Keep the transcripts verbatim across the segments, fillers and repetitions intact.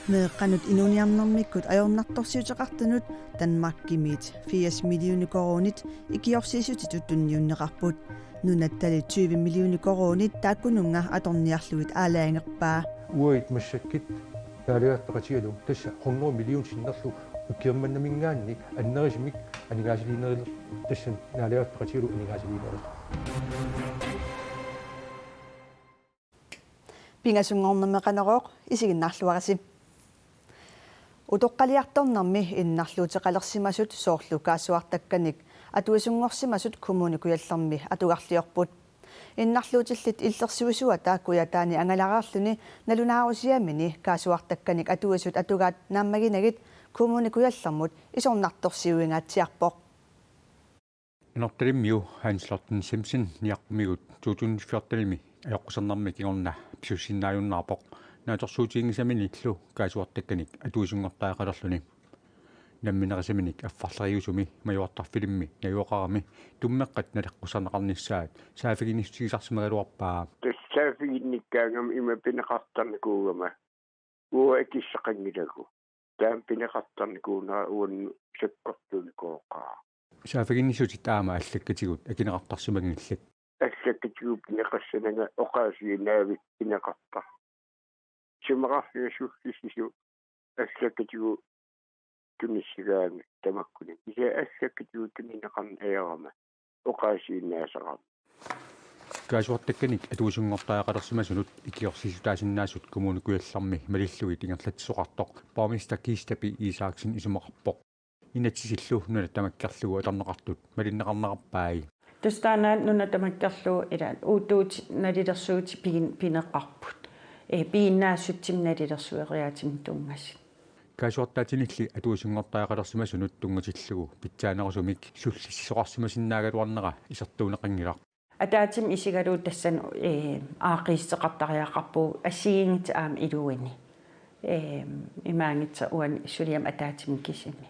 Meeqqanut inuuniarnermikkut ajornartorsiuteqartunut Danmarkimiit firs millioner koruunit ikiorsiissutitut tunniunneqarput. Nunattali tyve millioner koruunit taakkununnga atorniarlugit aalajangerpaa. Uagut massakkut Naalakkut peqatigalugu tassa hundrede million sinnerlugu ukiormannaminngaanniit annerusumik aningaasaliinerulerpoq, tassa Naalakkut peqatigalugu aningaasaliinerulerpoq. Pingasunngornermi Qanorooq, isiginnaarluarisi. Utoqqaliartornermi innarluuteqalersimasut soorlu kaassuartakkanik atuisunngorsimasut Kommune Kujallermi atugarliorput. Innarluutillit illersuisuata Kujataani angalaraarluni nalunaarusiamini kaassuartakkanik atuisut atugaat naammaginagit Kommune Kujallermut isornartorsiuingaatsiarpoq. Anortalimmiu Hans Lorten Simpson niaqqumigut to tusind fjortenimi ajoqusernermi kingorna pisussinnaajunnaarpoq, naatsorsuutiginngisaminillu kaassuartakkanik atuisunngortariaqalerluni. Namminerisaminik affarleriusumi majuartarfilimmi najugaqarami tummeqqat naleqqussarneqarnissaat saaffiginnissutisarsimagaluarpaa. Tassa saaffiginnikkaangama ima pineqartarnikuugama. Uanga akissaqanngilagut. Taama pineqartarnikuunera uannut sakkortuunikuuvoq. Saaffiginnissutit aamma allakkatigut akineqartarsimanngillat. Allakkatigut pineqassananga oqaasiinnaavik pineqartarpoq. Isumaqarlunga sullissisut allakkatigut tunissagaanni tamakkuninnga. Kisianni allakkatigut tunineqarneq ajorama oqaasiinnaasarama. Kaassuartakkanik atuisunngortariaqalersimasunut ikiorsiissutaasinnaasut Kommune Kujallermi malillugit ingerlatsisoqartoq borgmester Kiista P. Isaksen isumaqarpoq. Inatsisillu nuna tamakkerlugu atorneqartut malinneqarnerarpai. Tassa taanna nuna tamakkerlugu ila uuttuutit nalilersuutit pigin-, pineqarput. Ee, piginnaassutsimi nalilersueriaatsimi tunngasut. Kaassuartaatinilli atuisunngortariaqalersimasunut tunngatillugu pitsaanerusumik sullissisoqarsimasinnaagaluarnera isertuunneqanngilaq. Ataatsimut isigalugu tassani, ee, aaqqiissuteqartariaqarpugut assigiinngitsut aamma iluanni. Ee, imaanngitsoq uani suliami ataatsimut kisimi.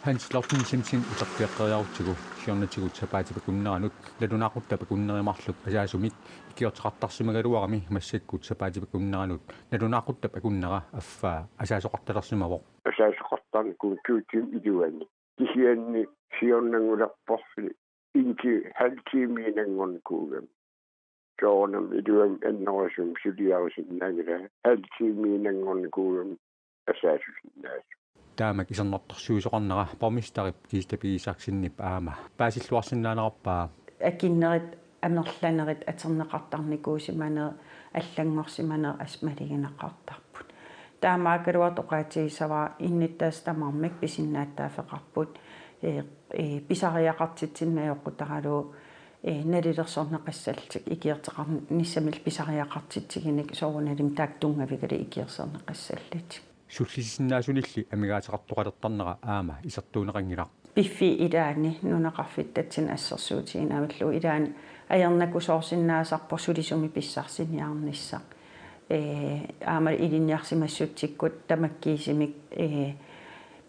Hans Lorten Simpson uterfigeqqeriarutsigu siornatigut sapaatip akunneranut nalunaaqutap akunneri marluk asaasumik ikiorteqartarsimagaluarami massakkut sapaatip akunneranut nalunaaquttap akunnera affaa asaasoqartalersimavoq. Asaasoqartarnikuuvoq to tiimit iluanni. Kisianni siornanngulerporli indtil halv tiimiinnanngornikuugami. Soorunami iluamik annerusumik suliarusinnaanngilanga, halv tiimiinnanngornikuugami asaassusinnaasoq. Taamak isornartorsiuisoqarnera borgmesterip Kiista P. Isaksenip aamma paasilluarsinnaanerarpaa. Akinnerit amerlanerit atorneqartarnikuusimaneq, allanngorsimaneq assut malugineqartarput. Taamaakkaluartoq oqaatigissavara innuttaasut tamarmik pisinnaatitaaffeqarput, ee, ee, pisariaqartitsineq ajoqutaralugu, ee, nalilersorneqassallutik, ikiorteqarnissamillu pisariaqartitsigineq soorunalimi taakku tunngavigalugit ikiorserneqassallutik. Sullissisinnaasunilli amigaateqartoqalertarnera aamma isertuunneqanngilaq. Piffiit ilaanni nunaqarfittatsinnut assersuutiginnavillugu ilaanni ajornakusoorsinnaasarpoq sulisumik pissarsiniarnissaq. Ee, aamma ilinniarsimassutsikkut tamakkiisumik, ee,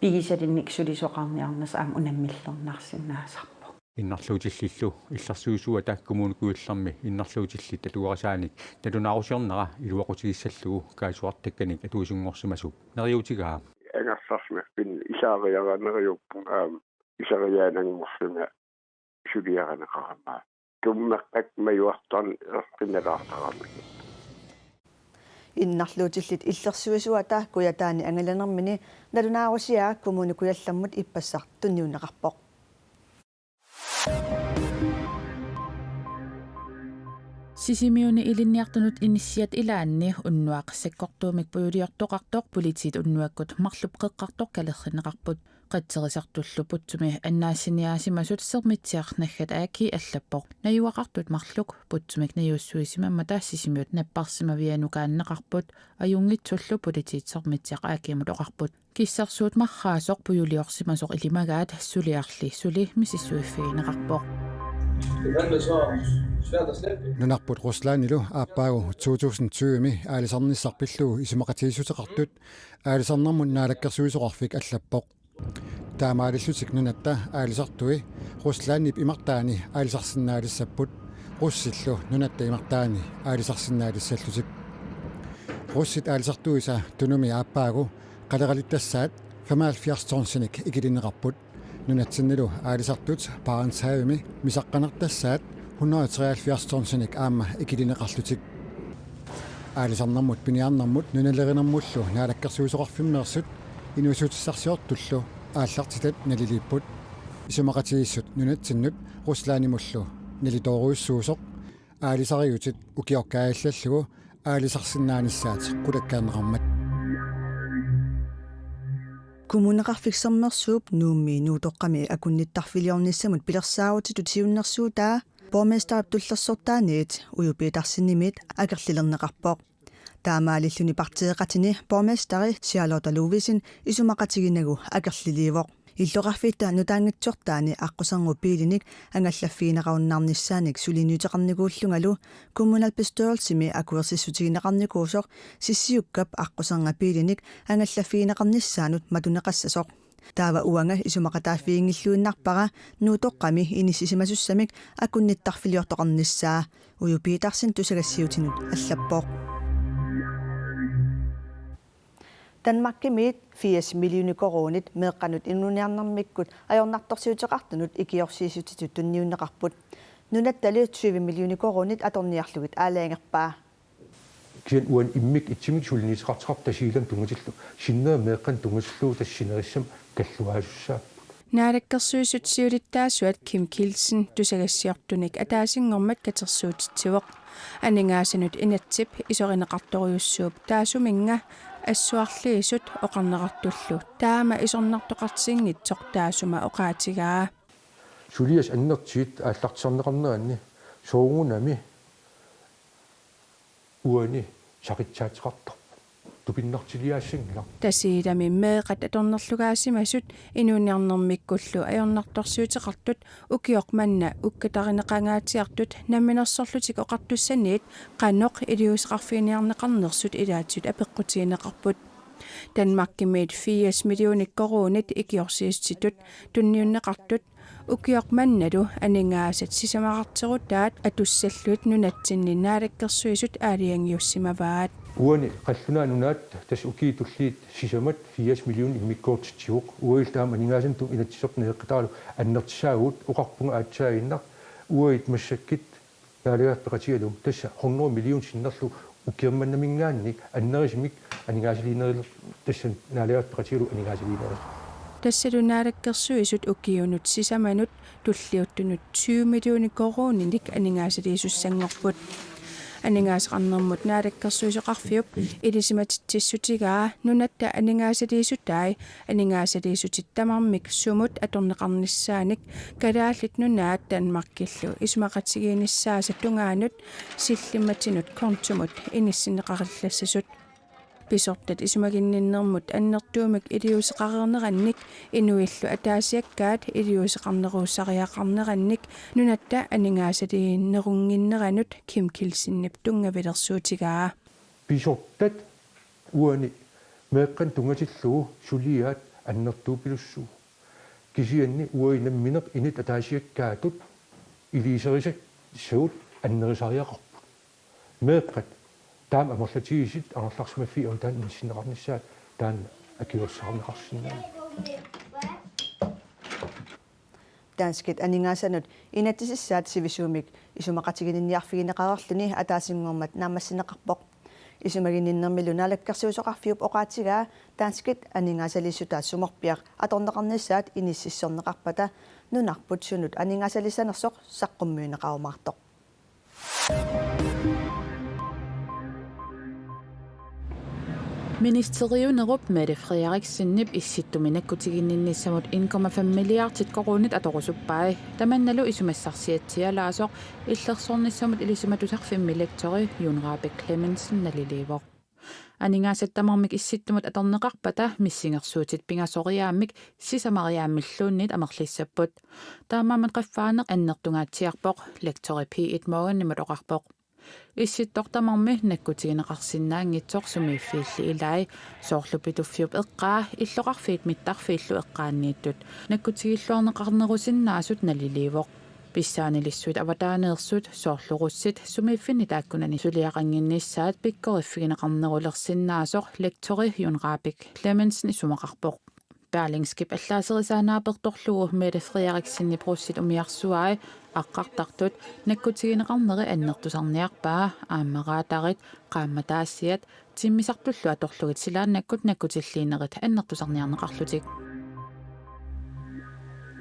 pigisalinnik sulisoqarniarnissaq aamma unammillernarsinnaasarpoq. Innarluutillillu illersuisuata Kommune Kujallermi innarluutillit atugarisaanik nalunaarusiornera iluaqutigissallugu kaassuartakkanik atuisunngorsimasut neriuutigaa. Angerlarsimaffimmi isaariaraa neriuppunga aamma isariaananngorlunga suliarineqarama. Tummeqqat majuartarneq eqqunalaartaramik. Innarluutillit illersuisuata Kujataani angalanermini nalunaarusiaa Kommune Kujallermut ippassaq tunniunneqarpoq. Sisimiuni ilinniartunut inissiat ilaanni unnuaq sakkortuumik pujuliortoqartoq politiit unnuakkut marluk qeqqartoq kalerrinneqarput. Qatserisartullu putsumi annaassiniaasimasut Sermitsiaq naggat A G allappoq: Najugaqartut marluk putsumik najuussuisimammata Sisimiut napparsimavianukaanneqarput. Ajunngitsullu politiit Sermitsiaq A G-mut oqarput. Kissarsuut marraasoq pujuliorsimasoq ilimagaat suliarli suli misissuiffigineqarpoq. Nunarput Ruslandilu aappaagu to tusind tyve-mi aalisarnissaq pillugu isumaqatigiissuteqartut Aalisarnermut Naalakkersuisoqarfik allappoq. Taamaalillutik nunatta aalisartui Ruslandip imartaani aalisarsinnaalissapput, russillu nunatta imartaani aalisarsinnaalissallutik. Russit aalisartuisa Tunumi aappaagu qaleralittassaat femoghalvfjerds tonsinik ikilinneqarput. Nunatsinnilu aalisartut Barentshavimi misaqqanertassaat hundrede og treoghalvfjerds tonsinik aamma ikilinneqarlutik. Aalisarnermut piniarnermut nunalerinermullu naalakkersuisoqarfimmeersut inuussutissarsiortullu aallartitat naliliipput. Isumaqatigiissut nunatsinnut Ruslandimullu nalitoorujussuusoq aalisariutit ukioq kaajallallugu aalisarsinnaanissaat qulakkeerneqarmat. Kommuneqarfik Sermersuup Nuummi Nuutoqqami akunnittarfiliornissamut pilersaarutitut siunnersuutaa borgmesterip tullersortaaniit Uju Petersenimit akerlilerneqarpoq. Taamaalilluni partiiqatini borgmesteri Charlotte Ludvigsen isumaqatiginagu akerliliivoq. Illoqarfitta nutaanngitsortaani aqquserngup biilinik angallaffigineqarunnaarnissaanik suliniuteqarnikuullungalu kommunalbestyrelsimi akuersissutigineqarnikuusoq Sissiukkap aqqusernga biilinik angallaffigineqarnissaanut matuneqassasoq. Taava uanga isumaqataaffiginngilluinnarpara Nuutoqqami inissisimasussamik akunnittarfiliortoqarnissaa, Uju Petersen tusagassiuutinut allappoq. Danmarkimiit firs millioner koruunit meeqqanut inuuniarnermikkut ajornartorsiuteqartunut ikiorsiissutitut tunniunneqarput. Nunattali tyve millioner koruunit atorniarlugit aalajangerpaa. Kisianni uani immikkut ittumik suliniuteqartoqarpoq Tasiilami tunngatillugu, sinneri meeqqanut tunngatillugu tassa sinerissami kalluaasussaapput. Naalakkersuisut siulittaasuat Kim Kielsen tusagassiortunik ataasinngormat katersuutitsivoq. Aningaasanut inatsip isorineqartorujussuup taassuminnga assuarliisut oqarneqartullu taama isornartoqartinngitsoq taassuma oqaatigaa. Suliassat annertuut aallartisarneqarneranni soorunami uani saqitsaateqartarpoq. Tupinnartiliaassanngilaq. Tasiilami meeqqat atornerlugaasimasut inuuniarnermikkullu ajornartorsiuteqartut ukioq manna ukkatarineqangaatsiartut Namminersorlutik Oqartussaniit qanoq iliuuseqarfiginiarneqarnersut ilaatsut apeqqutigineqarput. Danmarkimiit firs millioner koruunit ikiorsiissutitut tunniunneqartut ukioq mannalu aningaasat sisamaqarterutaat atussallugit nunatsinni naalakkersuisut aalajangiussimavaat. Uani qallunaat nunaat tassa ukiut tulliit sisamat firs millioner immikkoortitsivoq. Uagut taama aningaasanut inatsisertut naleqqittaralugu annertusaavugut, oqarpunga aatsaannguaq uagut massakkut naalagaaffeqatigalugu tassa hundrede millioner sinnerlugu ukioq mannaminngaanniit annerusumik aningaasaliinerit tassa naalagaaffeqatigalugu aningaasaliinerit. Tassalu naalakkersuisut ukiunut sisamanut tulliuttunut tyve millioner koruuninik aningaasaliisussanngorput. Aningaasaqarnermut naalakkersuisoqarfiup ilisimatitsissutigaa nunatta aningaasaliisutai aningaasaliissutit tamarmik sumut atorneqarnissaanik Kalaallit Nunaat Danmarkillu isumaqatigiinnissaasa tungaanut sillimmatinut kontumut inissinneqarillassasut. Pisortat isumaginninnermut annertuumik iliuuseqareernerannik inuillu ataasiakkaat iliuuseqarneruussariaqarnerannik nunatta aningaasaliinerunnginneranut Kim Kielsenip tunngavilersuutigaa. Pisortat uani meeqqanut tunngatillugu suliaat annertuupilussuuvoq. Kisianni uagut nammineq inuit ataasiakkaatut iliuuserisassagut annerusariaqarput. Meeqqat taama amerlatigisut angerlarsimaffiit aamma taanna inissinneqarnissaat taanna akuersaarneqarsinnaavoq. Danskit aningaasanut inatsisissaat sivisuumik isumaqatiginninniarfigineqareerluni ataasinngormat naammassineqarpoq. Isumaginninnermilu naalakkersuisoqarfiup oqaatigaa danskit aningaasaliissutaat sumorpiaq atorneqarnissaat inississorneqarpata nunarput sunut aningaasaliissanersoq saqqummiunneqarumaartoq. Ministeriunerup Mette Frederiksenip Issittumi nakkutiginninnissamut en komma fem milliardit koruunit atorusuppai. Tamannalu isumassarsiatsialaasoq illersornissamut ilisimatusarfimmi lektori Jon Rahbek Clemmensen naliliivoq. Aningaasat tamarmik Issittumut atorneqarpata missingersuutit pingasoriaammik sisamariaammilluunniit amerlissapput. Taamaammat qaffaaneq annertungaatsiarpoq, lektori P et Morgenimut oqarpoq. Issittoq tamarmi nakkutigineqarsinnaanngitsoq sumiiffiilli ilai, soorlu Pituffiup eqqaa illoqarfiit mittarfiillu eqqaaniittut nakkutigilluarneqarnerusinnaasut naliliivoq. Pissaanilissuit avataaneersut, soorlu russit, sumiiffinni taakkunani suliaqannginnissaat pikkoriffigineqarnerulersinnaasoq lektori Jon Rahbek Clemmensen isumaqarpoq. Berlingskep allaaserisaa naapertorlugu Mette Frederiksenip russit umiarsuai aqqartartut nakkutigineqarneri annertusarniarpaa, aamma radarit, qaammataassiat, timmisartullu atorlugit silaannakkut nakkutilliinerit annertusarniarneqarlutik.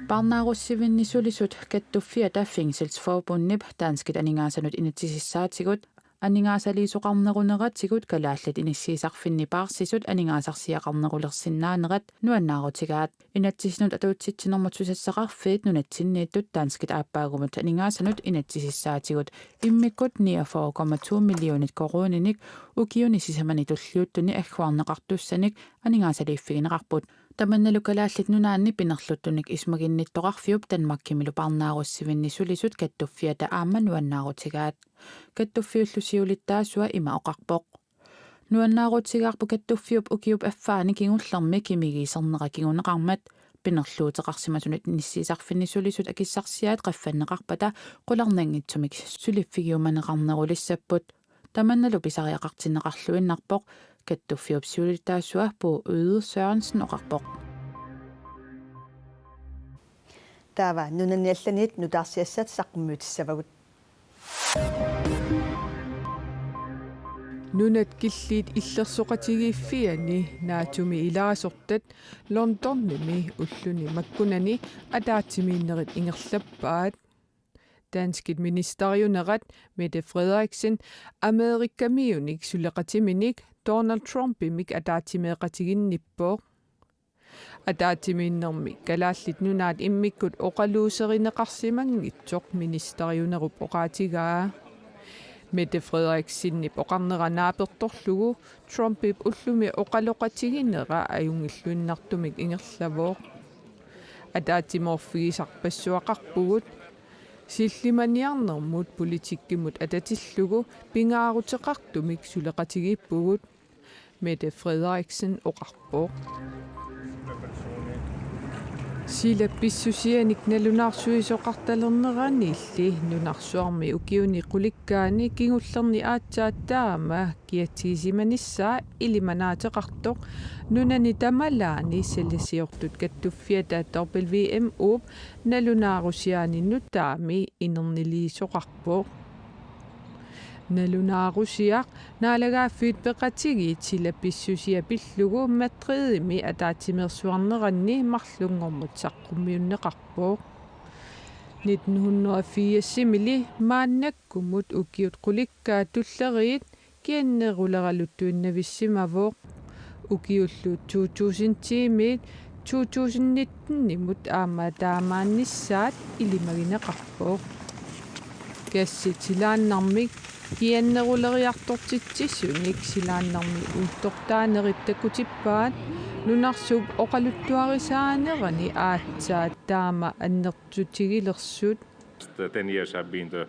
Parnaarussivinni sulisut Kattuffiata Fængselsforbundip danskit aningaasanut inatsisissaatigut aningaasaliisoqarneruneratigut kalaallit inissiisarfinni paarsisut aningaasarsiaqarnerulersinnaanerat nuannaarutigaat. Inatsisinut atuutsitsinermut susassaqarfiit nunatsinniittut danskit aappaagumut aningaasanut inatsisissaatigut immikkut niogfyrre komma to millionit koruuninik ukiuni sisamani tulliuttuni agguarneqartussanik aningaasaliiffigineqarput. Tamannalu Kalaallit Nunaanni pinerluttunik isumaginnittoqarfiup Danmarkimilu parnaarussivinni sulisut Kattuffiata aamma nuannaarutigaat. Kattuffiullu siulittaasua ima oqarpoq: Nuannaarutigaarput Kattuffiup ukiup affaani kingullermi kimigiisernera kinguneqarmat. Pinerluuteqarsimasunut inissiisarfinni sulisut akissarsiaat qaffanneqarpata qularnanngitsumik suliffigiumaneqarnerulissapput. Tamannalu pisariaqartinneqarluinnarpoq, Kattuffiup siulittaasua Bo Yde Sørensen oqarpoq. Taava nunanit allanit nutaarsiassat saqqummiutissavagut. Nunat killiit illersoqatigiiffianni NATO-mi ilaasortat Londonimi ulluni makkunani ataatsimiinnerit ingerlappaat. Danskit ministeriunerat Mette Frederiksen Amerikamiunik suleqatiminik Donald Trumpimik ataatsimeeqatiginnippoq. Ataatsimiinnermi Kalaallit Nunaat immikkut oqaluuserineqarsimanngitsoq ministeriunerup oqaatigaa. Mette Frederiksenip oqarnera naapertorlugu Trumpip ullumi oqaloqatiginera ajunngilluinnartumik ingerlavoq. Ataatsimoorfigisarpassuaqarpugut, sillimaniarnermut politikkimut atatillugu pingaaruteqartumik suleqatigiippugut, Mette Frederiksen oqarpoq. Sila pissusianik nalunaarsuisoqartalerneranilli nunarsuarmi ukiuni qulikkaani kingullerni aatsaat taama kiatsigisimanissaa ilimanaateqartoq nunani tamalaani salasiortut Kattuffiata W M O-p nalunaarusiaani nutaami inerniliisoqarpoq. Nalunaarusiaq Naalagaaffiit Peqatigiit sila pissusia pillugu Madridimi ataatsimeersuarneranni marlunngormat saqqummiunneqarpoq. Nitten hundrede og firsimili maannakkumut ukiut qulikkaat tulleriit kianneruleraluttuinnavissimavoq. Ukiullu to tusindimiit to tusind nittenimut aamma taamaannissaat ilimagineqarpoq. Gassit silaannarmik kianneruleriartortitsisunik silaannarmik uuttortaanerit takutippaat nunarsuup oqaluttuarisaanerani aatsaat taama annertutigilersut. The ten years have been the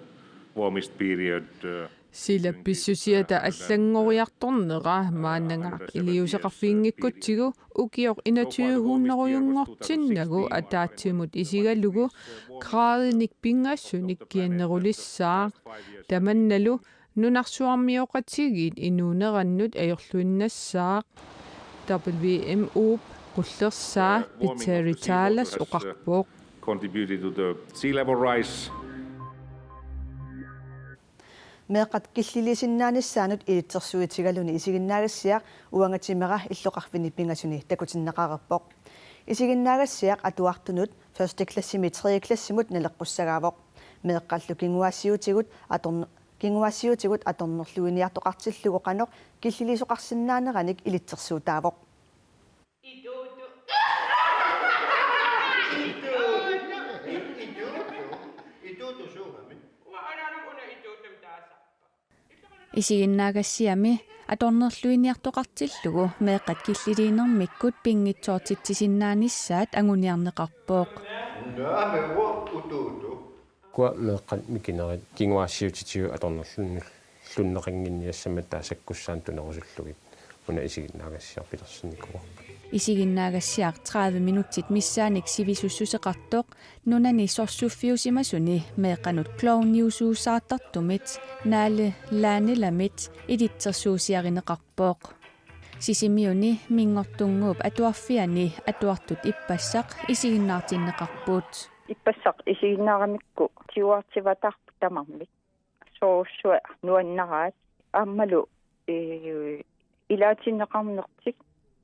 warmest period, uh, Sila pissusiata allanngoriartornera maannangaaqqat iliuuseqarfiginngikkutsigu ukioq enogtyve hundredejunngortinnagu ataatsimut isigalugu graadinik pingasunik kiannerulissaaq. Tamannalu nunarsuarmioqatigiit inuunerannut ajorluinnassaaq. W M O-p qullersaa Petteri Taalas oqarpoq. Contributed to the sea level rise. Meeqqat killiliisinnaanissaannut ilitsersuutigaluni isiginnaagassiaq uanga timera illoqarfinni pingasuni takutinneqareerpoq. Isiginnaagassiaq atuartunut første klassimi tredje klassimut naleqqussagaavoq. Meeqqallu kinguaassiuutigut atorn-, kinguaassiuutigut atornerluiniartoqartillugu qanoq killiliisoqarsinnaaneranik ilitsersuutaavoq. Isiginnaagassiami atornerluiniartoqartillugu meeqqat killiliinermikkut pinngitsoortitsisinnaanissaat anguniarneqarpoq. Kua meeqqat mikinerit kinguaassiuutitigut atornerlunneqannginniassammata sakkussaanut tunerusullugit. una isiginnaagassiaq pilersinnikuuarput. Isiginnaagassiaq tredive minutsit missaannik sivisussuseqartoq nunani sorsuffiusimasuni meeqqanut klovniusuusaartartumit Nalle Landelamit ilitsersuusiarineqarpoq. Sisimiuni Minngortunnguup Atuarfiani atuartut ippassaq isiginnaartinneqarput. Ippassaq isiginnaaramikku tiguartivatarput tamarmik. Soorsuaq nuannaraat aammalu, ee, ilaatinneqarnertik,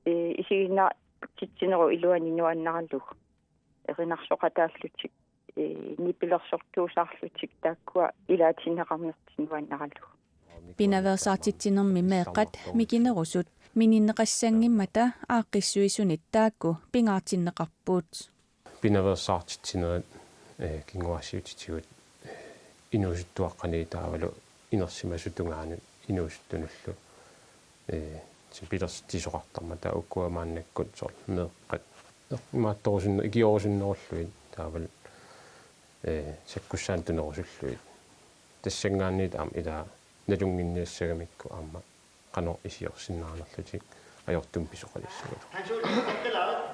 ee, isiginnaartitsinerup iluani nuannaralugu. Erinarsoqataallutik, ee, nipilersortuusaarlutik taakkua ilaatinneqarnertik nuannaralugu. Pinaveersaartitsinermi meeqqat mikinerusut mininneqassanngimmata aaqqissuisunit taakku pingaartinneqarput. Pinaveersaartitsinerit, ee, kinguaassiuutitigut, ee, inuusuttuaqqani taavalu inersimasut tungaanut inuusuttunullu, ee, pilersitsisoqartarmata ukua maannakkut soorlu meeqqat imaattorusunne-, ikiorusunnerullugit taavalu, ee, sakkussaanut tunerusullugit. Tassanngaanniit aamma ilaa nalunnginniassagamikku aamma qanoq isiorsinnaanerlutik ajortumik pisoqalissagutsigu.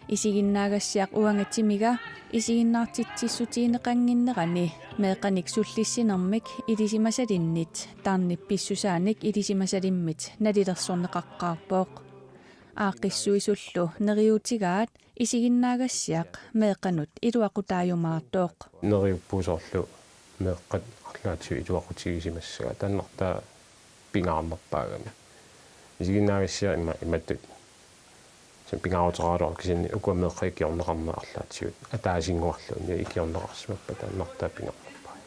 Isiginnaagassiaq uanga timiga isiginnaartitsissutigineqannginnerani meeqqanik sullissinermik ilisimasalinnit tarnip pissusaanik ilisimasalimmit nalilersorneqaqqaarpoq. Aaqqissuisullu neriuutigaat isiginnaagassiaq meeqqanut iluaqutaajumaartoq. Neriuppugut soorlu meeqqat arlaatigut iluaqutigisimassagaat, taannartaa pingaarnerpaagami. Isiginnaagassiaq ima-, imatut. Sen pingaaruteqaraluarpoq kisianni ukua meeqqat ikiorneqarnerat arlaatigut ataasinnguarluunniit ikiorneqarsimappata taannartaa pingaarnerpaaq.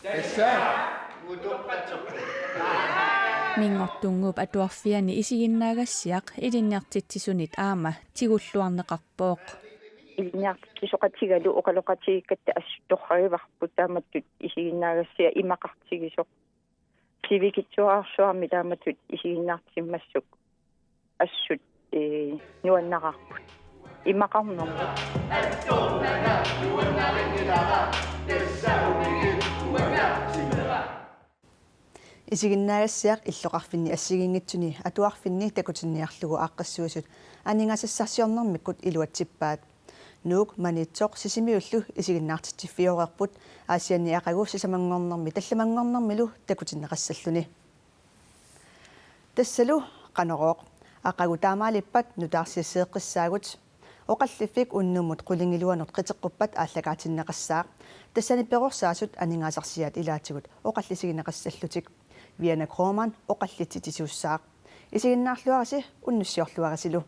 Minngortunnguup Atuarfiani isiginnaagassiaq ilinniartitsisunit aamma tigulluarneqarpoq. Ilinniartitsisoqatigalu oqaloqatigiikkatta assut torragivarput taamatut isiginnaagassiaq imaqartigisoq. Sivikitsuararsuarmi taamatut isiginnaartissimasut assut, ee, nuannaraarput. Imaqarnermut. Isiginnaagassiaq illoqarfinni assigiinngitsuni atuarfinni takutinniarlugu aaqqissuisut aningaasarsiornermikkut iluatsippaat. Nuuk, Maniitsoq Sisimiullu isiginnaartitsiffioreerput Aasianni aqagu sisamanngornermi tallamanngornermilu takutinneqassalluni. Tassalu Qanorooq. Aqagu taamaalippat nutaarsiassiiqqissaagut. Oqalliffik unnummut qulingiluanut qiteqquppat aallakaatinneqassaaq. Tassani perorsaasut aningaasarsiaat ilaatigut oqallisigineqassallutik. Viana Kroman oqallitsitsisuussaaq. Isiginnaarluarisi, unnussiorluarisilu.